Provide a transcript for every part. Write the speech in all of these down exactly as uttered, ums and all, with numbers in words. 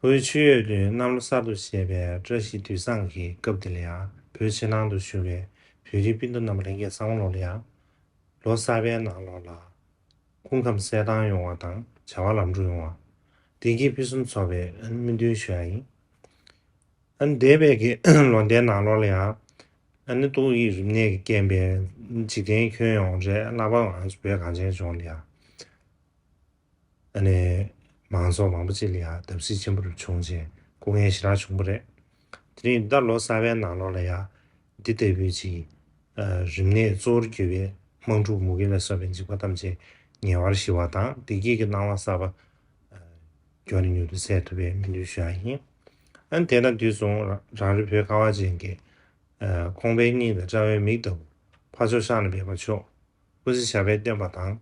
བོད་ཆོས་ཡོད་དུས་གནམ་ལོ་གསར་དུ་བཞད་པའི་བཀྲ་ཤིས་དུས་བཟང་གི་སྐབས་འདི་ལ་ཡང་། བོད་ཕྱི་ནང་དུ་བཞུགས་པའི་བོད་རིགས་སྤུན་ཟླ་རྣམ་པ་ལྷན་རྒྱས་ཚང་མ་ལོ་ལ་ཡང་། ལོ་གསར་པའི་ནང་ལོགས་ལ་སྐུ་ཁམས་གསལ་ཐང་ཡོང་བ་དང་བྱ་བ་ལམ་འགྲོ་ཡོང་བ། བདེ་སྐྱིད་ཕུན་སུམ་ཚོགས་པའི་སྨོན་འདུན་ཞུ་ཡ་ཡིན། ཨ་ནི་འདས་པའི་གི་ལོ་ཟླའི་ནང་ལོགས་ལ་ཡང་། ཨ་ནི་ཏོག་དབྱིབས་རིམས་ནད་ཀྱི་རྐྱེན་པས་འཇིག་རྟེན་ཁྱོན་ཡོངས་རེད། ལྷག་པར་ང་ཚོ་བོད་གངས་ཅན་ལྗོངས་ལ་ཡང་། ཨ་ནི་མང་ཚོགས་མང་པོ་ཅིག་ལ་ཡང་བརྡབ་གསིག་ཆེན་པོ་བྱུང་རྗེས་སྐུ་ངལ་ཞེ་དྲག་བྱུང་བ་རེད། དེ་རིང་ད་ལོ་གསར་པའི་ནང་ལོགས་ལ་ཡང་འདི་ལྟ་བུའི་ཅིག་ཨ་རིམས་ནད་གཙོ་བོར་གྱུར་པའི་དམག་འཁྲུག་མུ་གེ་ལ་སོགས་པའི་འཇིགས་པ་ཐམས་ཅད་ཉེ་བར་ཞི་བ་དང་བདེ་སྐྱིད་ཀྱི་སྣང་བ་གསར་པ་ཨ་མགྱོགས་ནས་མྱུར་དུ་གསལ་ཐུབ་པའི་སྨོན་འདུན་ཞུ་ཡ་ཡིན། ཨ་ནི་དེ་དང་དུས་མཚུངས་རང་རེ་བོད་ཁ་བ་ཅན་གྱི་ཨ་ཁོང་པའི་སྙིང་དང་དཔྲལ་བའི་མིག་ལྟ་བུ་ཕ་ཕྱོགས་ཤར་ལ་སྦས་པ་མཆོག་སྐུ་ཚེ་ཞབས་པད་བརྟན་པ་དང་།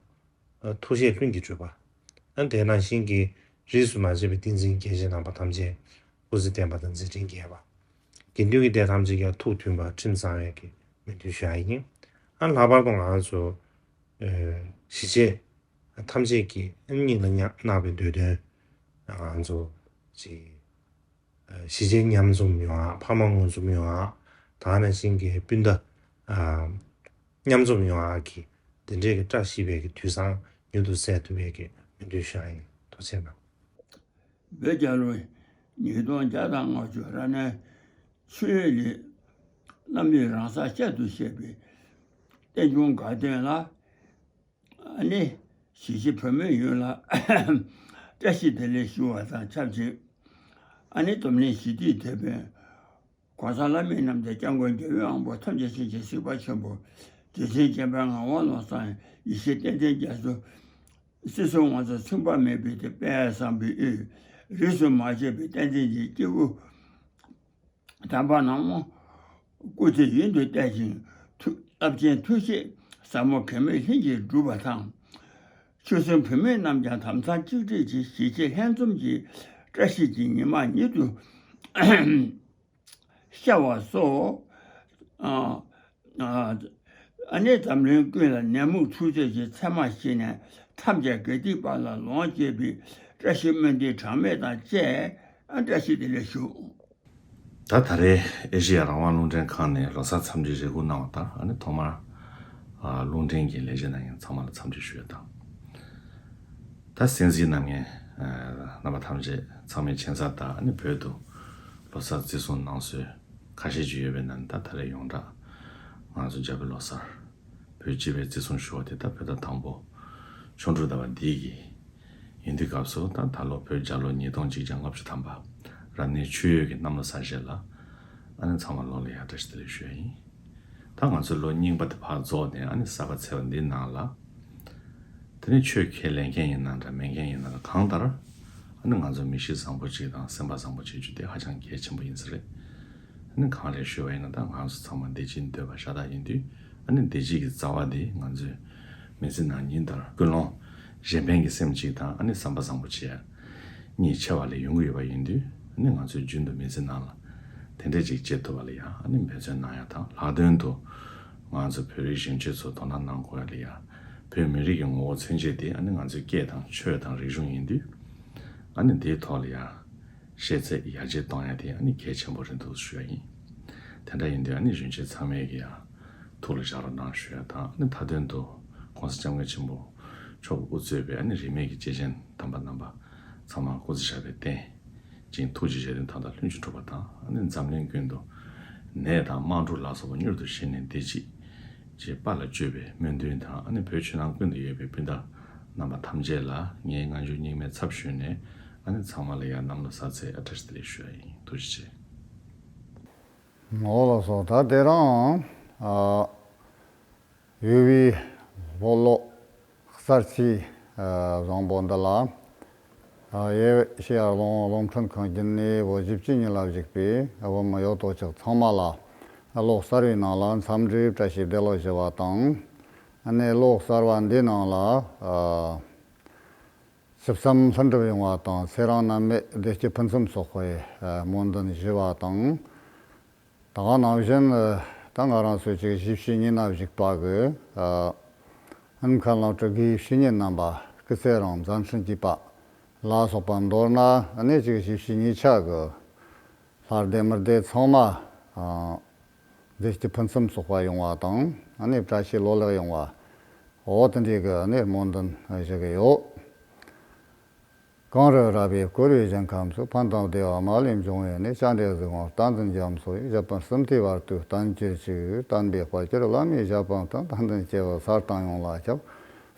ཨ་ཐུགས་བཞེད་ལྷུན་གྱིས་གྲུབ་པ། ཨ་དེ་ནང་བཞིན་གྱི་རིས་སུ་མ་ཆད་པའི་བསྟན་འཛིན་རྒྱལ་བྱེད་རྣམ་པ་ཐམས་ཅད་སྐུ་ཚེ་བརྟན་པ་དང་མཛད་འཕྲིན་རྒྱས་པ། དགེ་འདུན་གྱི་སྡེ་ཐམས་ཅད་ཀྱང་ཐུགས་མཐུན་པ་ཁྲིམས་གཙང་བའི་གི་སྨོན་འདུན་ཞུ་ཡ་ཡིན། ཨ་ལྷག་པར་དུ་ང་ཚོ་ཨ་གཞིས་བྱེས་ཐམས་ཅད་ཀྱི་སྙིང་ལ་བརྣག་པའི་འདོད་དོན། ང་ཚོ་ཅིག་གཞིས་བྱེས་མཉམ་འཛོམས་ཡོང་ཡ། ཕ་མ་མངོན་འཛོམས་ཡོང་ཡ། ད་ག་ནང་བཞིན་གྱི་སྤུན་ཟླ་ཨ་མཉམ་འཛོམས་ཡོང་ཡ་གི་དེ་འདྲའི་གི་བཀྲ་ཤིས་པའི་གི་དུས་བཟང་མྱུར་དུ་གསལ་ཐུབ་པའི་གི་སྨོན་འདུན་ཞུ་ཡ་ཡིན། ཐུགས་རྗེ་གནང་། བོད་རྒྱལ་ལོ་ཉིས་སྟོང་བརྒྱ་དང་ལྔ་བཅུ་རབ་གནས་ཆོས་ལས་རྣམ་གཡོ་རང་སར་བསྐྱར་དུ་བཤད་པའི་རྟེན་འབྱུང་དགའ་སྟོན་ལ། ཨ་ནི་གཞིས་བྱེས་བོད་མི་ཡོངས་ལ་བཀྲ་ཤིས་བདེ་ལེགས་ཞུ་བ་དང་ཆབས་ཅིག་ཨ་ནི་འཛམ་གླིང་ཞི་བདེའི་དེད་དཔོན་གོང་ས་ལྷ་མིའི་རྣམ་ཐར་སྐྱབས་མགོན་རྒྱལ་བའི་དབང་པོ་ཐམས་ཅད་མཁྱེན་ཅིང་གཟིགས་པ་ཆེན་པོ་རྗེ་བཙུན་སྤྱན་སྤངས་ངག་དབང་བློ་བཟང་ཡེ་ཤེས་བསྟན་འཛིན་རྒྱ་མཚོ་སྲིད་གསུམ་དབང་ཕྱུག་མཚུངས་པ་མེད་པའི་དེད་དཔོན་བསམ་པའི་དབུས་རིས་སུ་མ་ཆད་པའི་བསྟན་འཛིན་གྱི་སྐྱེས་བུ་དམ་པ་རྣམས་སྐུ་ཚེ་ཡུན་དུ་བརྟན་ཅིང་ཐུགས་རླབས་ཆེན་ཐུགས་བཞེད་ཟབ་མོ་གེགས་མེད་ལྷུན་གྱིས་འགྲུབ་པ་དང་། ཆོལ་གསུམ་བོད་མི་རྣམས་ཀྱང་དམ་གཙང་གཅིག་སྒྲིལ་གྱིས་གཞིས་བྱེས་ལྷན་འཛོམས་ཀྱི་བཀྲ་ཤིས་ཀྱི་ཉི་མ་ཉིད་དུ་ཤར་བ་སོགས། ཨ་ཨ་ཨ་ནི་འཛམ་གླིང་ཀུན་ལ་ནད་མུག་འཁྲུག་རྩོད་ཀྱི་མཚན་མ་ཞི་ནས་ཐམས་ཅད་དགེ་སྡིག་པ་ལ་ལོངས་སྤྱོད་པའི་བཀྲ་ཤིས་སྨོན་འདུན་གྲངས་མེད་དང་བཅས་ཨ་བཀྲ་ཤིས་བདེ་ལེགས་ཞུ། ད་ད་རེས་ཨེ་ཤེ་ཡ་རང་དབང་རླུང་འཕྲིན་ཁང་ནས་ལོ་གསར་འཚམས་འདྲི་རེ་སྐུལ་གནང་བ་དང་། ཨ་ནི་ཐོག་མར་ཨ་རླུང་འཕྲིན་གྱི་ལས་བྱེད་རྣམ་གཉིས་ཚང་མ་ལ་འཚམས་འདྲི་ཞུ་ཡ་དང་། ད་གསན་གཟིགས་གནང་མཁན་ཨ་རྣམ་པ་ཐམས་ཅད་ཚང་མས་མཁྱེན་གསལ་ལྟར། ཨ་ནི་བོད་དུ་ལོ་གསར་བརྩི་སྲུང་གནང་སྲོལ་ཁ་ཤས་ཅིག་ཡོད་པའི་ནང་ནས། ད་ད་རེས་ཡོངས་གྲགས་ང་ཚོ་རྒྱ་བོད་ལོ་གསར་བོད་སྤྱི་པའི་བརྩི་སྲུང་ཞུ་བ་དེ་ད་བོད་ཟླ་དང་པོ་ཆུ་འབྲུག་ཟླ་བ་འདི་གི་ཡིན་དུས་སྐབས་སུ། ད་ད་ལོ་བོད་རྒྱལ་ལོ་ཉིས་སྟོང་གཅིག་བརྒྱ་ལྔ་བཅུ་ཐམ་པ་རབ་གནས་ཆོས་ཡོས་ཀྱི་གནམ་ལོ་གསར་བཞད་ལ། ཨ་ནི་ཚང་མ་ལོ་ལ་ཡང་བཀྲ་ཤིས་བདེ་ལེགས་ཞུ་ཡ་ཡིན། ད་ང་ཚོའི་ལོ་རྙིང་པ་དེ་ཕར་རྫོགས་ནས། ཨ་ནི་གསར་པ་འཚོལ་བ་འདིའི་ནང་ལ། དེ་ནི་ཆོས་ཁས་ལེན་མཁན་ཡིན་ན་འདྲ་མེད་མཁན་ཡིན་ན་འདྲ། གང་ལྟར་ཨ་ནི་ང་ཚོ་མི་གཤིས་བཟང་པོ་ཅིག་དང་སེམས་པ་བཟང་པོ་བྱེད་རྒྱུ་དེ་ཧ་ཅང་གལ་ཆེན་པོ་ཡིན་ས་རེད། ཨ་ནི་གང་ལེགས་ཤོད་པ་ཡིན་ན། ད་ང་ཚོ་ཚང་མ་བདེ་སྐྱིད་འདོད་པ་ཤ་སྟག་ཡིན་དུས། ཨ་ནི་བདེ་སྐྱིད་ཀྱི་རྩ་བ་དེ་ང་ཚོའི་མི་ཚེ་ནང་ཉིན་ལྟར་ཀུན་སློང་གཞན་ཕན་གྱི་སེམས་གཅིག་དང་། ཨ་ནི་བསམ་པ་བཟང་པོ་བྱེད་ཡ་གཉིས་ཆེ་བ་ལས་ཡོང་གི་ཡོད་པ་ཡིན་དུས། ཨ་ནི་ང་ཚོས་རྒྱུན་དུ་མི་ཚེ་ནང་ལ་དེ་འདྲ་ཅིག་སྐྱེལ་ཐུབ་པ་ལ་ཡང་། ཨ་ནི་འབད་བརྩོན་གནང་ཡ་དང་། ལྷག་དོན་དུ་ང་ཚོ་བོད་རིགས་གཞོན་སྐྱེས་ཚོ་དོ་སྣང་གནང་དགོས་ཡ་ལ་ཡང་། བོད་མི་རིགས་ཀྱི་ངོ་བོ་མཚོན་བྱེད་དེ་ཨ་ནི་ང་ཚོའི་སྐད་དང་ཆོས་དང་རིག་གཞུང་ཡིན་དུས། ཨ་ནི་དེའི་ཐོག་ལ་ཡང་ཤེས་ཚད་ཡར་རྒྱས་གཏོང་ཡ་དེ་ཨ་ནི་གལ་ཆེན་པོ་རེད་འདུག་ཞུ་ཡ་ཡིན། དེ་འདྲ་ཡིན་དུས་ཨ་ནི་གཞོན་སྐྱེས་ཚང་མས་ཀྱི་ཡང་ཐུགས་ལ་བཞག་རོགས་གནང་ཞུ་ཡ་དང་། ཨ་ནི་མཐའ་དོན་དུ་༸གོང་ས་༸སྐྱབས་མགོན་ཆེན་པོ་མཆོག་གིས་དབུ་གཙོས་པའི་ཨ་ནི་རིས་མེད་ཀྱི་སྐྱེས་ཆེན་དམ་པ་རྣམ་པ་ཚང་མ་སྐུ་ཚེ་ཞབས་པད་བརྟན་ཅིང་ཐུགས་ཀྱི་བཞེད་དོན་མཐའ་དག་ལྷུན་གྱིས་གྲུབ་པ་དང་། ཨ་ནི་འཛམ་གླིང་ཀུན་ཏུ་ནད་དང་དམག་འཁྲུག་ལ་སོགས་པ་མྱུར་དུ་ཞི་ནས་བདེ་སྐྱིད་ཀྱི་དཔལ་ལ་སྤྱོད་པའི་སྨོན་འདུན་དང་། ཨ་ནི་བོད་ཕྱི་ནང་ཀུན་ཏུ་ཡོད་པའི་སྤུན་ཟླ་རྣམ་པ་ཐམས་ཅད་ལ་ངའི་སྔ་འགྱུར་རྙིང་མའི་ཚབ་ཞུས་ནས། ཨ་ནི་ཚང་མ་ལ་ཡང་གནམ་ལོ་གསར་ཚེས་ཨ་བཀྲ་ཤིས་བདེ་ལེགས་ཞུ་ཡ་ཡིན། ཐུགས་རྗེ་ཆེ། འོ་ལགས་སོ། ད་དེ་རིང་ཨ་ཡུ་བི་ལྷོ་ལོག་གསར་སྤྱི་ཨ་བཟང་པོ་འདི་ལ། ཨ་ཨེ་ཤེ་ཡ་རླུང་རླུང་འཕྲིན་ཁང་བརྒྱུད་ནས་བོད་གཞིས་བྱེས་གཉིས་ལ་བཞུགས་པའི་ཨ་བོད་མི་ཡོད་དོ་ཅོག་ཚང་མ་ལ་ལོ་གསར་བའི་ནང་ལ་འཚམས་འདྲི་བཀྲ་ཤིས་བདེ་ལེགས་ཞུ་བ་དང་། ཨ་ནི་ལོ་གསར་བ་འདིའི་ནང་ལ་ཨ་ཞིབ་མཚམས་ལྷུན་གྲུབ་ཡོང་བ་དང་། ཚེ་རིང་ནད་མེད་བདེ་སྐྱིད་ཕུན་སུམ་ཚོགས་པའི་ཨ་སྨོན་འདུན་ཞུ་བ་དང་། ད་ག་ནང་བཞིན་ད་ང་རང་ཚོའི་ཅིག་གཞིས་བྱེས་གཉིས་ན་བཞུགས་པ་གི་ཨ་ཨན་མཁན་བློ་གྲོས་དགེ་བཤེས་གཉེན་རྣམ་པ་སྐུ་ཚེ་རིང་མཛད་འཕྲིན་གྱི་པ་ ལ་སོགས་པ་མདོར་ན་ཨ་ནི་ཅིག་ཞིབ་ཕྱི་གཉིས་ཆ་གི་ལྷ་སྡེ་མི་སྡེ་ཚང་མ་ཨ་མཛེས་སྤྱོད་ཕུན་སུམ་ཚོགས་པ་ཡོང་བ་དང་ཨ་ནི་བཀྲ་ཤིས་ལོ་ལེགས་ཡོང་བ། འོ་དེ་འདྲའི་གི་ཨ་ནི་སྨོན་འདུན་ཞུ་གི་ཡོད། གངས་རི་ར་བས་བསྐོར་བའི་ཞིང་ཁམས་སུ། ཕན་དང་བདེ་བ་མ་ལུས་འབྱུང་བའི་གནས། སྤྱན་རས་གཟིགས་དབང་བསྟན་འཛིན་རྒྱ་མཚོ་ཡི། བཞི་དཔལ་གསུམ་ལྡན་བར་དུ་བརྟན་གྱུར་ཅིག། བསྟན་པའི་དཔལ་གྱུར་བླ་མའི་ཞབས་དཔངས་དང་། བསྟན་འཛིན་སྐྱེས་བུ་གསར་དང་ཡོངས་ལ་ཁྱབ།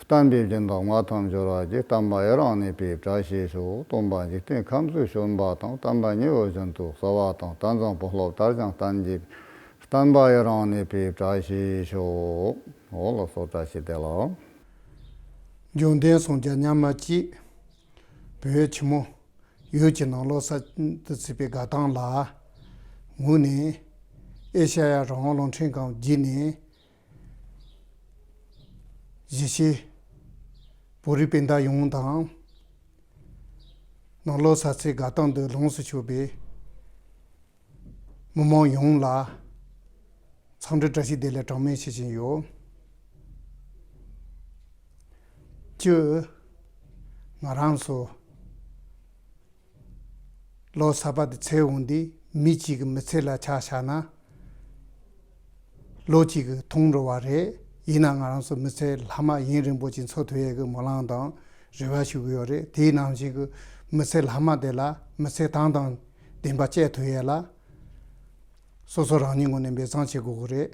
བསྟན་པའི་སྦྱིན་བདག་མངའ་ཐང་འབྱོར་བར་བགྱི། བསྟན་པ་ཡུན་རིང་གནས་པའི་བཀྲ་ཤིས་ཤོག། སྟོན་པ་འཇིག་རྟེན་ཁམས་སུ་བྱོན་པ་དང་། བསྟན་པ་ཉི་འོད་བཞིན་དུ་གསལ་བ་དང་། བསྟན་འཛིན་བུ་སློབ་དར་ཞིང་བརྟན་གྱུར། བསྟན་པ་ཡུན་རིང་གནས་པའི་བཀྲ་ཤིས་ཤོག། འོ་ལགས་སོ། བཀྲ་ཤིས་བདེ་ལེགས། འབྱུང་ལྡན་སངས་རྒྱས་མཉམ་མེད་ཀྱིས། བོད་ཆེན་མོ་ཡུལ་གྱི་ནང་ལོ་གསར་དུ་ཚེས་པའི་དགའ་སྟོན་ལ་ངོས་ནས་ཨེ་ཤ་ཡ་རང་དབང་རླུང་འཕྲིན་ཁང་བརྒྱུད་ནས་གཞིས་བྱེས་བོད་རིགས་སྤུན་ཟླ་ཡོངས་དང་ནང་ལོ་གསར་ཚེས་དགའ་སྟོན་འདི་ལོངས་སུ་སྤྱོད་པའི་མི་མང་ཡོངས་ལ་འཚམས་འདྲི་བཀྲ་ཤིས་བདེ་ལེགས་གྲངས་མེད་ཞུ་བཞིན་ཡོད། སྤྱིར་ང་རང་ཚོ་ལོ་གསར་པ་དེ་ཚེས་འོང་དུས་མི་གཅིག་གི་མི་ཚེ་ལ་ཆ་བཞག་ན་ལོ་གཅིག་གི་ཐུང་འགྲོ་བ་རེད། ཡིན་ན་ང་རང་ཚོ་མི་ཚེ་ལྷག་མ་ཡུན་རིང་པོ་ཅིག་འཚོ་ཐུབ་ཡས་ཀྱི་སྨོན་ལམ་དང་རེ་བ་ཞུ་གི་ཡོད་རེད། དེའི་ནང་བཞིན་གྱི་མི་ཚེ་ལྷག་མ་དེ་ལ་མི་ཚེ་དང་དང་ལྡན་པ་སྐྱེལ་ཐུབ་ཡས་ལ་སོ་སོ་རང་ཉིད་ངོས་ནས་འབད་བརྩོན་བྱེད་དགོས་ཀྱི་རེད།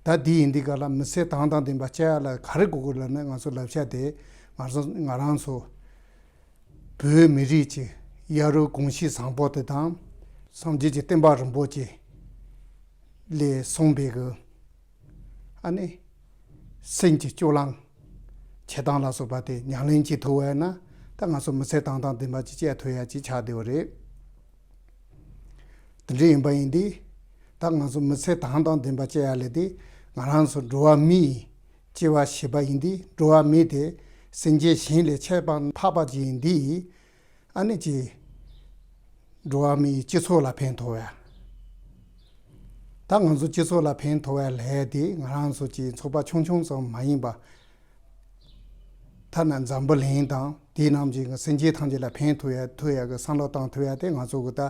ད་འདི་ཡིན་དུས་ག་ལ་མི་ཚེ་དང་དང་ལྡན་པ་སྐྱེལ་ཡ་ལ་ག་རེ་དགོས་ཀྱི་ལབ་ན། ང་ཚོ་བསླབ་བྱ་དེ་ང་ཚོ་ང་རང་ཚོ་བོད་མི་རིགས་ཀྱི་ཡ་རབས་གོམས་གཤིས་བཟང་པོ་དེ་དང་། སངས་རྒྱས་ཀྱི་བསྟན་པ་རིན་པོ་ཆེ་ལས་གསུངས་པའི་གི་ཨ་ནི་སེམས་ཀྱི་སྤྱོད་ལམ་འཁྱེར་སྟངས་ལ་སོགས་པ་དེ་ཉམས་ལེན་བྱེད་ཐུབ་པ་ཡིན་ན། ད་ང་ཚོ་མི་ཚེ་དང་དང་ལྡན་པ་ཅིག་སྐྱེལ་ཐུབ་ཡ་ཅིག་ཆགས་བསྡད་པ་རེད། དེ་འདྲ་ཡིན་པ་ཡིན་དུས་ད་ང་ཚོ་མི་ཚེ་དང་དང་ལྡན་པ་སྐྱེལ་ཡ་ལས་དེ་ང་རང་ཚོ་འགྲོ་བ་མིའི་སྐྱེ་བ་བཞེས་པ་ཡིན་དུས། འགྲོ་བ་མི་དེ་སེམས་ཅན་གཞན་ལས་ཁྱད་པར་འཕགས་པ་ཅིག་ཡིན་དུས། ཨ་ནི་ཅིག་འགྲོ་བ་མིའི་སྤྱི་ཚོགས་ལ་ཕན་ཐོགས་ཡ། ད་ང་ཚོ་སྤྱི་ཚོགས་ལ་ཕན་ཐོགས་ཡ་ལས་དེ་ང་རང་ཚོ་ཅིག་ཚོགས་པ་ཆུང་ཆུང་ཙམ་མ་ཡིན་པ། ཐ་ན་འཛམ་བུ་གླིང་དང་དེའི་ནང་བཞིན་གྱི་སེམས་ཅན་ཐམས་ཅད་ལ་ཕན་ཐོགས་ཡ་ཐོགས་ཡ་གི་བསམ་བློ་བཏང་ཐུབ་ཡ་དེ་ང་ཚོ་གི་ད་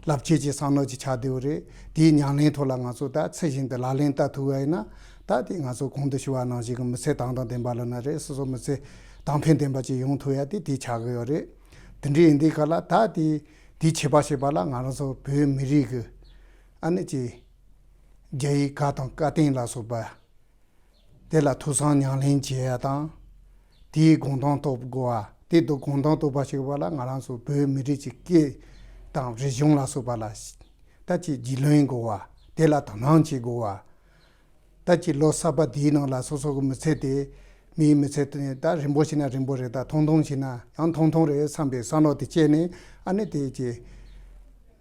རླབས་ཆེན་གྱི་བསམ་བློ་ཅིག་ཆགས་བསྡད་པ་རེད། དེའི་ཉམས་ལེན་ཐོག་ལ་ང་ཚོ་ད་ཚུལ་བཞིན་དུ་ལག་ལེན་བསྟར་ཐུབ་པ་ཡིན་ན། ད་དེ་ང་ཚོ་གོང་དུ་ཞུ་བ་ནང་བཞིན་གྱི་མི་ཚེ་དང་དང་ལྡན་པ་ལབ་ན་རེད། སོ་སོ་མི་ཚེ་དང་ཕན་ལྡན་པ་ཅིག་ཡོང་ཐུབ་ཡ་དེ་དེ་ཆགས་ཀྱི་ཡོད་རེད། དེ་འདྲ་ཡིན་དུས་ག་ལ་ད་དེ་དེ་བྱེད་པ་བྱེད་པ་ལ་ང་རང་ཚོ་བོད་མི་རིགས་ཀྱི་ཨ་ནི་ཅིག་རྒྱ་ཡིག་ག་དང་བཀའ་བསྟན་ལ་སོགས་པ། དེ་ལ་ཐོས་བསམ་ཉམས་ལེན་བྱེད་ཡ་དང་། དེའི་དགོངས་དོན་རྟོགས་དགོས་པ། དེ་དུ་དགོངས་དོན་རྟོགས་པ་ཞིག་པ་ལ་ང་རང་ཚོ་བོད་མི་རིགས་ཀྱི་སྐད་དང་རིག་གཞུང་ལ་སོགས་པ་ལ་ད་ཅིག་རྒྱུས་ལོན་དགོས་པ། དེ་ལ་དོ་སྣང་བྱེད་དགོས་པ། ད་ཅིག་ལོ་གསར་པ་འདིའི་ནང་ལ་སོ་སོ་གི་མི་ཚེ་དེ་མིའི་མི་ཚེ་དེ་ད་རིང་པོ་ཞིག་ན་རིང་པོ་རེད། ད་ཐུང་ཐུང་ཞིག་ན་ཡང་ཐུང་ཐུང་རེད་བསམ་པའི་བསམ་བློ་དེ་སྐྱེས་ནས། ཨ་ནི་དེ་ཅིག་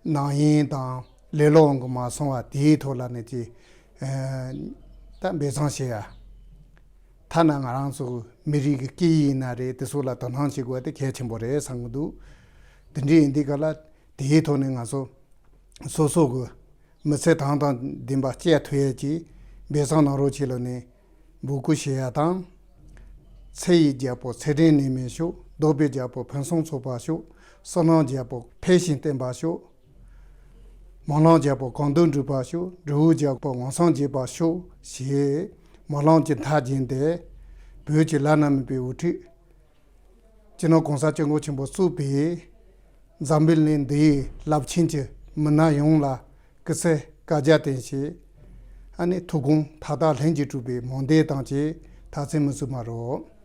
ནང་དབྱིངས་དང་ལེ་ལོ་འོང་གི་མ་སོང་བ་དེའི་ཐོག་ལ་ནི་ཅིག་ཨ་ད་འབད་བརྩོན་བྱེད་ཡ། ཐ་ན་ང་རང་ཚོ་མི་རིགས་ཀྱི་སྐད་ཡིག་ཡིན་ན་རེད། དེ་ཚོ་ལ་དོ་སྣང་བྱེད་དགོས་པ་དེ་གལ་ཆེན་པོ་རེད་བསམ་གྱི་འདུག་དེ་འདྲ་ཡིན་དུས་ག་ལ་དེའི་ཐོག་ནས་ང་ཚོ་སོ་སོ་གི་མི་ཚེ་དང་དང་ལྡན་པ་སྐྱེལ་ཐུབ་ཡས་ཀྱི་འབད་བརྩོན་གནང་རོགས་བྱེད་ལབ་ནས་འབོད་སྐུལ་བྱེད་ཡ་དང་། ཚེ་ཡི་རྒྱལ་པོ་ཚེ་རིང་ནད་མེད་ཤོག། འདོད་པའི་རྒྱལ་པོ་ཕུན་སུམ་ཚོགས་པ་ཤོག། བསོད་ནམས་རྒྱལ་པོ་འཕེལ་ཞིང་བརྟན་པ་ཤོག། སྨོན་ལམ་རྒྱལ་པོ་གང་འདོད་འགྲུབ་པར་ཤོག། འབྲས་བུ་རྒྱལ་པོ་ངན་སོང་འབྱེད་པར་ཤོག་ཞེས་སྨོན་ལམ་གྱི་མཐའ་སྦྱར་ཏེ། བོད་ཀྱི་བླ་ན་མེད་པའི་དབུ་ཁྲིད་སྤྱི་ནོར་༸གོང་ས་༸སྐྱབས་མགོན་ཆེན་པོ་གཙོས་པའི་འཛམ་བུ་གླིང་འདིའི་རླབས་ཆེན་གྱི་མི་སྣ་ཡོངས་ལ་སྐུ་ཚེ་བསྐལ་བརྒྱར་བརྟན་ཞིང་། ཨ་ནི་ཐུགས་དགོངས་མཐའ་དག་ལྷུན་གྱིས་གྲུབ་པའི་སྨོན་འདུན་དང་བཅས་དག་ཚིག་མི་བསྲུང་བར་རོ།